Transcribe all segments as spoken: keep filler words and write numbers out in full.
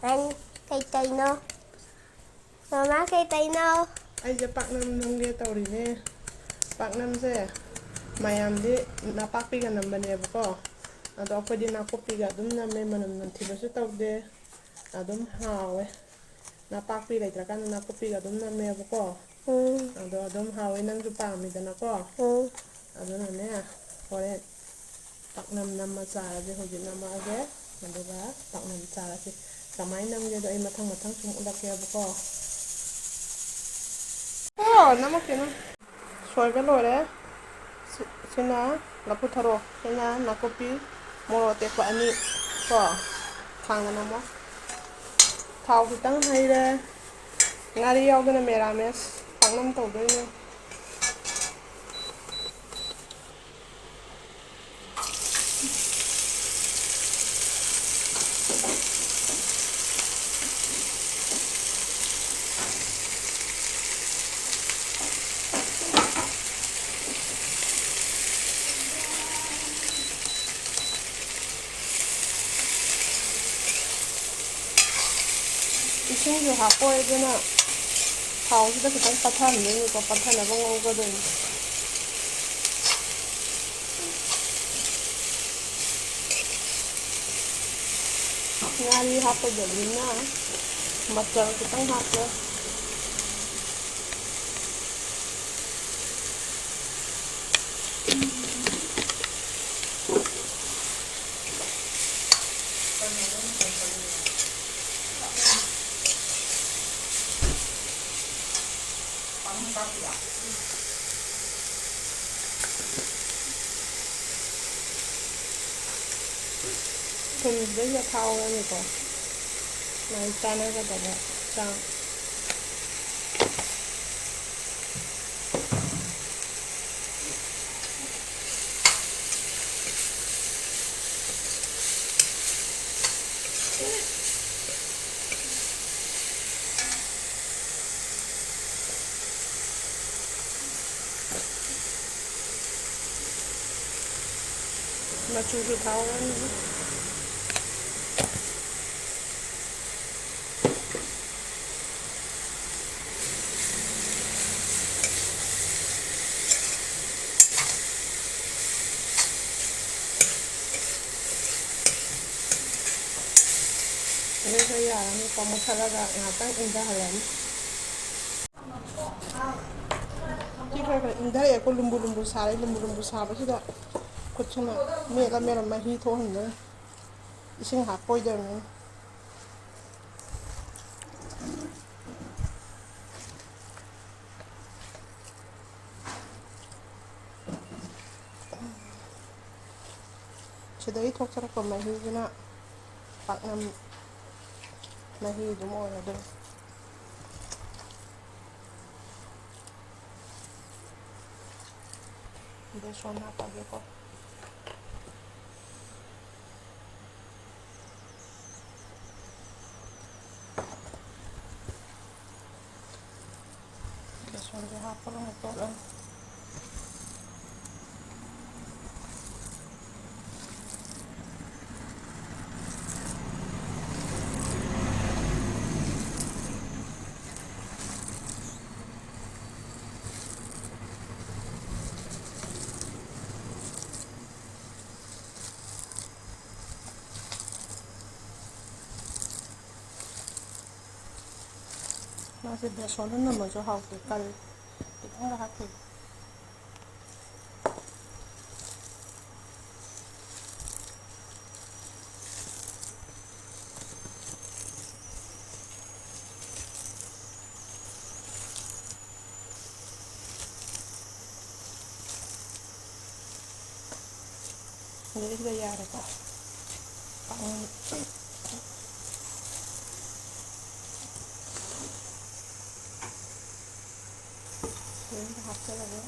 ꯅꯪ ꯀꯩ ꯇꯧꯔꯤꯅꯣ? ꯃꯃꯥ, ꯀꯩ ꯇꯧꯔꯤꯅꯣ? ꯑꯩꯁꯦ ꯄꯥꯛꯅꯝ ꯅꯝꯒꯦ ꯇꯧꯔꯤꯅꯦ꯫ ꯄꯥꯛꯅꯝꯁꯦ ꯃꯌꯥꯝꯗꯤ ꯅꯄꯥꯛꯄꯤꯒ ꯅꯝꯕꯅꯦꯕꯀꯣ, ꯑꯗꯣ ꯑꯩꯈꯣꯏꯗꯤ ꯅꯥꯀꯨꯞꯄꯤꯒ ꯑꯗꯨꯝ ꯅꯝꯃꯦ, ꯃꯅꯝ ꯅꯝꯊꯤꯕꯁꯨ ꯇꯧꯗꯦ, ꯑꯗꯨꯝ ꯍꯥꯎꯋꯦ꯫ ꯅꯄꯥꯛꯄꯤ ꯂꯩꯇ꯭ꯔꯀꯥꯟꯗ ꯅꯥꯀꯨꯞꯄꯤꯒ ꯑꯗꯨꯝ ꯅꯝꯃꯦꯕꯀꯣ꯫ ꯎꯝ꯫ ꯑꯗꯣ ꯑꯗꯨꯝ ꯍꯥꯎꯋꯦ, ꯅꯪꯁꯨ ꯄꯥꯝꯃꯤꯗꯅꯀꯣ꯫ ꯎꯝ꯫ ꯑꯗꯨꯅꯅꯦ, ꯍꯣꯔꯦꯟ ꯄꯥꯛꯅꯝ ꯅꯝꯃ ꯆꯥꯔꯁꯦ꯫ ꯍꯧꯖꯤꯛ ꯅꯝꯃꯛꯑꯒꯦ, ꯑꯗꯨꯒ ꯄꯥꯛꯅꯝ ꯆꯥꯔꯁꯤ꯫ ꯀꯃꯥꯏꯅ ꯅꯝꯒꯦꯗꯣ ꯑꯩ ꯃꯊꯪ ꯃꯊꯪ ꯁꯨꯝ ꯎꯠꯂꯛꯀꯦꯕꯀꯣ꯫ ꯑꯣ, ꯅꯝꯃꯛꯀꯦ, ꯅꯝ-, ꯁꯣꯏꯕ ꯂꯣꯏꯔꯦ꯫ ꯁꯤ-, ꯁꯤꯅ ꯂꯐꯨ ꯊꯔꯣ, ꯁꯤꯅ ꯅꯥꯀꯨꯞꯄꯤ, ꯃꯣꯔꯣꯛ ꯑꯇꯦꯛꯄ ꯑꯅꯤ ꯀꯣ, ꯈꯥꯡꯗ ꯅꯝꯃꯣ꯫ ꯊꯥꯎ ꯈꯤꯇꯪ ꯍꯩꯔꯦ꯫ ꯉꯥꯔꯤ ꯌꯥꯎꯗꯅ ꯃꯦꯔꯥꯃꯦꯁ ꯄꯥꯛꯅꯝ ꯇꯧꯗꯣꯏꯅꯦ꯫ ꯏꯁꯤꯡꯁꯨ ꯍꯥꯞꯄꯣꯏ, ꯑꯗꯨꯅ ꯊꯥꯎꯁꯤꯗ ꯈꯤꯇꯪ ꯄꯠꯊꯍꯟꯗꯣꯏꯅꯤꯀꯣ, ꯄꯠꯊꯅꯕ ꯉꯧꯒꯗꯣꯏꯅꯤ꯫ ꯉꯥꯔꯤ ꯍꯥꯞꯄꯗꯕꯅꯤꯅ ꯃꯆꯜ ꯈꯤꯇꯪ ꯍꯥꯞꯄꯦ꯫ ꯊꯨꯝꯁꯤꯗꯩꯁꯤꯗ ꯊꯥꯛꯍꯧꯔꯅꯤꯀꯣ, ꯃꯥꯏ ꯆꯥꯟꯅꯒꯗꯕ ꯆꯥꯡ꯫ ꯃꯆꯨꯁꯨ ꯊꯥꯛꯑꯣ꯫ ꯑꯗꯨ ꯈꯔ ꯌꯥꯔꯅꯤꯀꯣ, ꯃꯨꯠꯊꯠꯂꯒ ꯉꯥꯏꯍꯥꯛꯇꯪ ꯏꯪꯊꯍꯜꯂꯅꯤ꯫ ꯁꯤ ꯈꯔ ꯈꯔ ꯏꯪꯊꯔꯛꯑꯦꯀꯣ, ꯂꯨꯝꯕꯨ ꯂꯨꯝꯕꯨ ꯁꯥꯔꯦ꯫ ꯂꯨꯝꯕꯨ ꯂꯨꯝꯕꯨ ꯁꯥꯕꯁꯤꯗ ꯈꯨꯠꯁꯤꯅ ꯃꯦꯠꯂ ꯃꯦꯠꯂ ꯃꯍꯤ ꯊꯣꯛꯍꯟꯗꯣꯏꯅꯤ, ꯏꯁꯤꯡ ꯍꯥꯞꯄꯣꯏꯗꯕꯅꯤꯅ꯫ ꯁꯤꯗꯒꯤ ꯊꯣꯛꯆꯔꯛꯄ ꯃꯍꯤꯁꯤꯅ ꯄꯥꯛꯅꯝ ꯃꯍꯤ ꯑꯗꯨꯝ ꯑꯣꯏꯔꯗꯣꯏꯅꯤ꯫ ꯕꯦꯁꯣꯟ ꯍꯥꯞꯄꯒꯦꯀꯣ꯫ ꯕꯦꯁꯣꯟꯁꯦ ꯍꯥꯞꯄꯒ ꯑꯃꯨꯛ ꯇꯣꯠꯂꯅꯤ꯫ ꯃꯥꯁꯦ ꯕꯦꯁꯣꯟꯗ ꯅꯝꯃꯁꯨ ꯍꯥꯎꯇꯦ, ꯀꯜꯂꯤ꯫ ꯈꯤꯇꯪꯒ ꯍꯥꯞꯈꯤꯒꯦ꯫ ꯑꯗꯨꯗꯤ ꯁꯤꯗ ꯌꯥꯔꯦꯀꯣ꯫ ꯄꯥꯛꯅꯝ꯫ ꯂꯣꯏꯅ ꯍꯥꯞꯆꯜꯂꯒꯦ꯫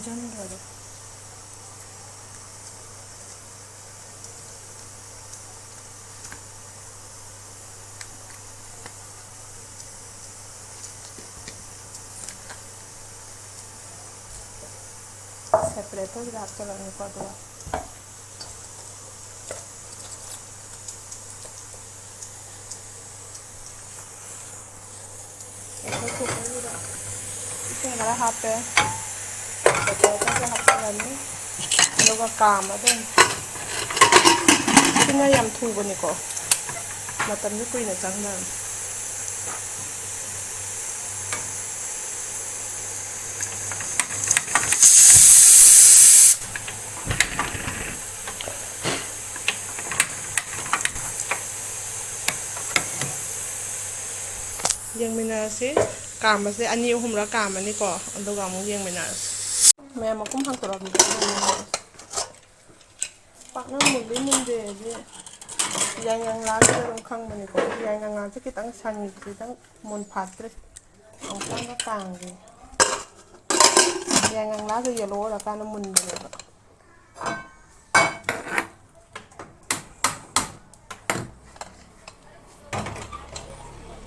ꯆꯪꯗ꯭ꯔꯗꯤ꯫ ꯁꯦꯄꯔꯦꯠ ꯑꯣꯏꯕꯗ ꯍꯥꯞꯆꯤꯜꯂꯅꯤꯀꯣ꯫ ꯑꯗꯨꯒ ꯄ꯭ꯔꯦꯁꯔ ꯀꯨꯀꯔꯗꯨꯗ ꯏꯁꯤꯡ ꯈꯔ ꯍꯥꯞꯄꯦ꯫ ꯄ꯭ꯔꯦꯁꯔ ꯀꯨꯀꯔꯗ ꯍꯥꯞꯆꯤꯜꯂꯅꯤ꯫ ꯑꯗꯨꯒ ꯀꯥꯝꯃꯗꯣꯏꯅꯤ꯫ ꯁꯤꯅ ꯌꯥꯝ ꯊꯨꯕꯅꯤꯀꯣ, ꯃꯇꯝꯁꯨ ꯀꯨꯏꯅ ꯆꯪꯗꯕꯅꯤ꯫ ꯌꯦꯡꯃꯤꯟꯅꯔꯁꯤ꯫ ꯀꯥꯝꯕꯁꯦ ꯑꯅꯤ ꯑꯍꯨꯝꯔꯛ ꯀꯥꯝꯃꯅꯤꯀꯣ, ꯑꯗꯨꯒ ꯑꯃꯨꯛ ꯌꯦꯡꯃꯤꯟꯅꯔꯁꯤ꯫ ꯃꯌꯥꯝ ꯃꯈꯨꯝ ꯍꯥꯡꯇꯣꯔꯛꯑꯒꯦ꯫ ꯄꯥꯛꯅꯝ ꯃꯨꯜꯂꯤ ꯃꯨꯟꯗꯦ ꯍꯥꯏꯗꯤ ꯌꯥꯏꯉꯪ ꯂꯥꯁꯤꯗ ꯑꯗꯨꯝ ꯈꯪꯕꯅꯤꯀꯣ꯫ ꯌꯥꯏꯉꯪ ꯂꯥꯁꯦ ꯈꯤꯇꯪ ꯁꯪꯉꯤꯁꯦ ꯈꯤꯇꯪ ꯃꯨꯟ ꯐꯥꯠꯇ꯭ꯔꯤ꯫ ꯑꯃꯨꯛꯇꯪꯒ ꯀꯥꯡꯒꯦ꯫ ꯌꯥꯏꯉꯪ ꯂꯥꯁꯦ ꯌꯦꯜꯂꯣ ꯑꯣꯏꯔꯀꯥꯟꯗ ꯃꯨꯟꯕꯅꯦꯕ꯫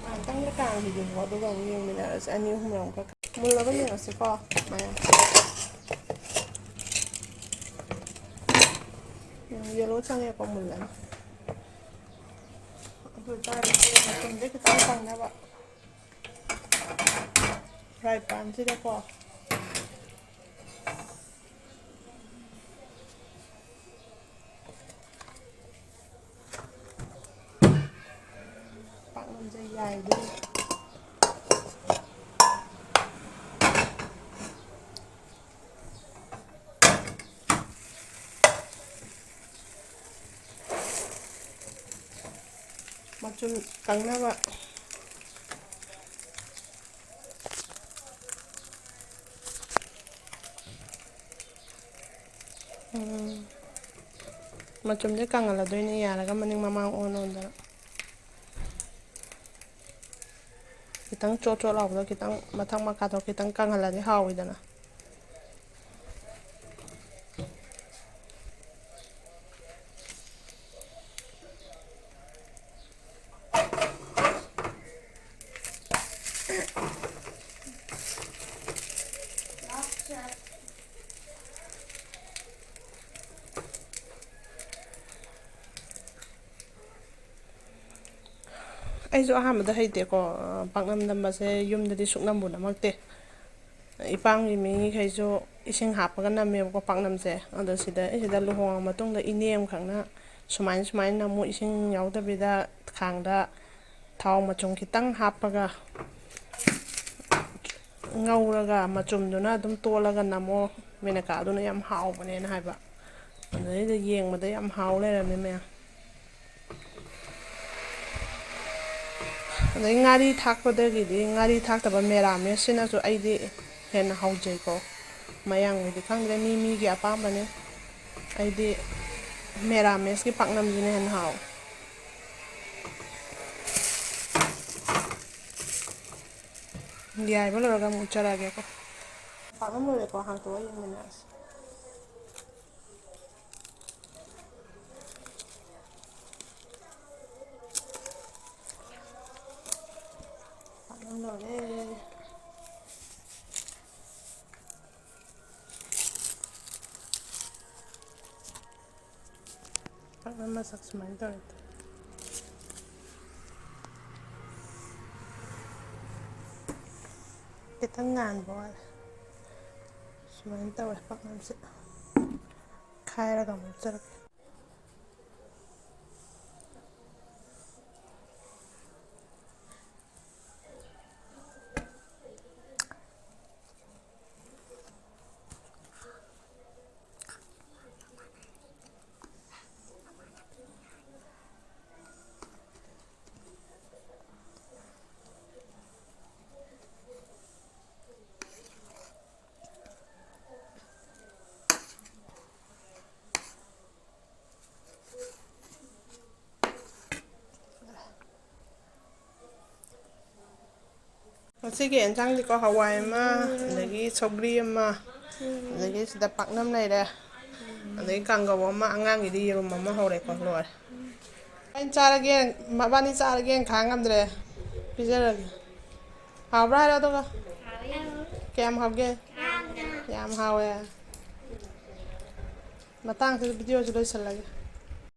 ꯉꯥꯏꯍꯥꯛꯇꯪꯒ ꯀꯥꯡꯈꯤꯒꯦꯀꯣ, ꯑꯗꯨꯒ ꯑꯃꯨꯛ ꯌꯦꯡꯃꯤꯟꯅꯔꯁꯦ꯫ ꯑꯅꯤ ꯑꯍꯨꯝ ꯑꯃꯨꯛꯀ ꯃꯨꯜꯂꯕ ꯌꯦꯡꯉꯁꯤꯀꯣ ꯃꯌꯥꯝ꯫ ꯎꯝ, ꯌꯦꯜꯂꯣ ꯆꯪꯉꯦꯀꯣ, ꯃꯨꯜꯂꯅꯤ꯫ ꯑꯗꯨ ꯑꯣꯏꯇꯥꯔꯗꯤ ꯃꯆꯨꯝꯁꯦ ꯈꯤꯇꯪ ꯀꯪꯅꯕ ꯐ꯭ꯔꯥꯏ ꯄꯥꯟꯁꯤꯗꯀꯣ ꯄꯥꯛꯅꯝꯁꯦ ꯌꯥꯏꯗꯣꯏꯅꯦ꯫ ꯃꯆꯨꯝ ꯀꯪꯅꯕ꯫ ꯎꯝ꯫ ꯃꯆꯨꯝꯁꯦ ꯀꯪꯍꯜꯂꯗꯣꯏꯅꯦ ꯌꯥꯔꯒ ꯃꯅꯤꯡ ꯃꯃꯥꯡ ꯑꯣꯟ ꯑꯣꯟꯗꯅ꯫ ꯈꯤꯇꯪ ꯆꯣꯠ ꯆꯣꯠ ꯂꯥꯎꯕꯗꯣ ꯈꯤꯇꯪ ꯃꯊꯛ ꯃꯈꯥꯗꯣ ꯈꯤꯇꯪ ꯀꯪꯍꯜꯂꯗꯤ ꯍꯥꯎꯋꯤꯗꯅ꯫ ꯑꯩꯁꯨ ꯑꯍꯥꯟꯕꯗ ꯍꯩꯇꯦꯀꯣ, ꯑ, ꯄꯥꯛꯅꯝ ꯅꯝꯕꯁꯦ ꯌꯨꯝꯗꯗꯤ ꯁꯨꯛꯅꯝꯕꯨ ꯅꯝꯃꯛꯇꯦ꯫ ꯏꯄꯥꯝꯒꯤ ꯃꯤꯈꯩꯁꯨ ꯏꯁꯤꯡ ꯍꯥꯞꯄꯒ ꯅꯝꯃꯦꯕꯀꯣ ꯄꯥꯛꯅꯝꯁꯦ꯫ ꯑꯗꯣ ꯁꯤꯗ, ꯑꯩ ꯁꯤꯗ ꯂꯨꯍꯣꯡꯉ ꯃꯇꯨꯡꯗ ꯏꯅꯦ ꯑꯃꯈꯛꯅ ꯁꯨꯃꯥꯏꯅ, ꯁꯨꯃꯥꯏꯅ ꯅꯝꯃꯨ, ꯏꯁꯤꯡ ꯌꯥꯎꯗꯕꯤꯗ ꯈꯥꯡꯗ ꯊꯥꯎ ꯃꯆꯨꯝ ꯈꯤꯇꯪ ꯍꯥꯞꯄꯒ ꯉꯧꯔꯒ ꯃꯆꯨꯝꯗꯨꯅ ꯑꯗꯨꯝ ꯇꯣꯜꯂꯒ ꯅꯝꯃꯣ, ꯃꯦꯅꯀꯥꯗꯨꯅ ꯌꯥꯝ ꯍꯥꯎꯕꯅꯦꯅ ꯍꯥꯏꯕ꯫ ꯑꯗꯩꯗ ꯌꯦꯡꯕꯗ ꯌꯥꯝ ꯍꯥꯎ ꯂꯩꯔꯝꯃꯦ ꯃꯌꯥꯝ꯫ ꯑꯗꯩ ꯉꯥꯔꯤ ꯊꯥꯛꯄꯗꯒꯤꯗꯤ, ꯉꯥꯔꯤ ꯊꯥꯛꯇꯕ ꯃꯦꯔꯥꯃꯦꯁꯁꯤꯅꯁꯨ ꯑꯩꯗꯤ ꯍꯦꯟꯅ ꯍꯥꯎꯖꯩꯀꯣ꯫ ꯃꯌꯥꯡꯒꯤꯗꯤ ꯈꯪꯗ꯭ꯔꯦ, ꯃꯤ ꯃꯤꯒꯤ ꯑꯄꯥꯝꯕꯅꯦ꯫ ꯑꯩꯗꯤ ꯃꯦꯔꯥꯃꯦꯁꯀꯤ ꯄꯥꯛꯅꯝꯁꯤꯅ ꯍꯦꯟꯅ ꯍꯥꯎꯋꯦ꯫ ꯌꯥꯏꯕ ꯂꯣꯏꯔꯒ ꯑꯃꯨꯛ ꯎꯠꯆꯔꯛꯑꯒꯦꯀꯣ꯫ ꯄꯥꯛꯅꯝ ꯂꯣꯏꯔꯦꯀꯣ, ꯍꯥꯡꯇꯣꯛꯑ ꯌꯦꯡꯃꯤꯟꯅꯔꯁꯤ꯫ ꯄꯥꯛꯅꯝ ꯂꯣꯏꯔꯦ꯫ ꯄꯥꯛꯅꯝ ꯃꯁꯛ ꯁꯨꯃꯥꯏꯅ ꯇꯧꯔꯦ꯫ ꯈꯤꯇꯪ ꯉꯥꯟꯕ ꯋꯥꯠꯂꯦ꯫ ꯁꯨꯃꯥꯏꯅ ꯇꯧꯔꯦ ꯄꯥꯛꯅꯝꯁꯦ꯫ ꯈꯥꯏꯔꯒ ꯑꯃꯨꯛ ꯆꯠꯂꯒꯦ꯫ ꯉꯁꯤꯒꯤ ꯑꯦꯟꯁꯥꯡꯁꯤꯀꯣ, ꯍꯋꯥꯏ ꯑꯃ, ꯑꯗꯒꯤ ꯁꯧꯒ꯭ꯔꯤ ꯑꯃ, ꯑꯗꯒꯤ ꯁꯤꯗ ꯄꯥꯛꯅꯝ ꯂꯩꯔꯦ, ꯑꯗꯒꯤ ꯀꯥꯡꯒꯧ ꯑꯃ, ꯑꯉꯥꯡꯒꯤꯗꯤ ꯌꯦꯔꯨꯝ ꯑꯃ ꯍꯧꯔꯦꯀꯣ, ꯂꯣꯏꯔꯦ꯫ ꯑꯩꯅ ꯆꯥꯔꯒꯦ, ꯃꯕꯥꯅꯤ ꯆꯥꯔꯒꯦꯅ ꯈꯥꯡ ꯉꯝꯗ꯭ꯔꯦ, ꯄꯤꯖꯔꯒꯦ꯫ ꯍꯥꯎꯕ꯭ꯔꯥ ꯍꯥꯏꯔꯣ ꯑꯗꯨꯒ? ꯀꯌꯥꯝ ꯍꯥꯎꯒꯦ? ꯌꯥꯝ ꯍꯥꯎꯋꯦ꯫ ꯃꯇꯥꯡꯁꯤꯗ ꯚꯤꯗꯤꯑꯣꯁꯤ ꯂꯣꯏꯁꯤꯜꯂꯒꯦ꯫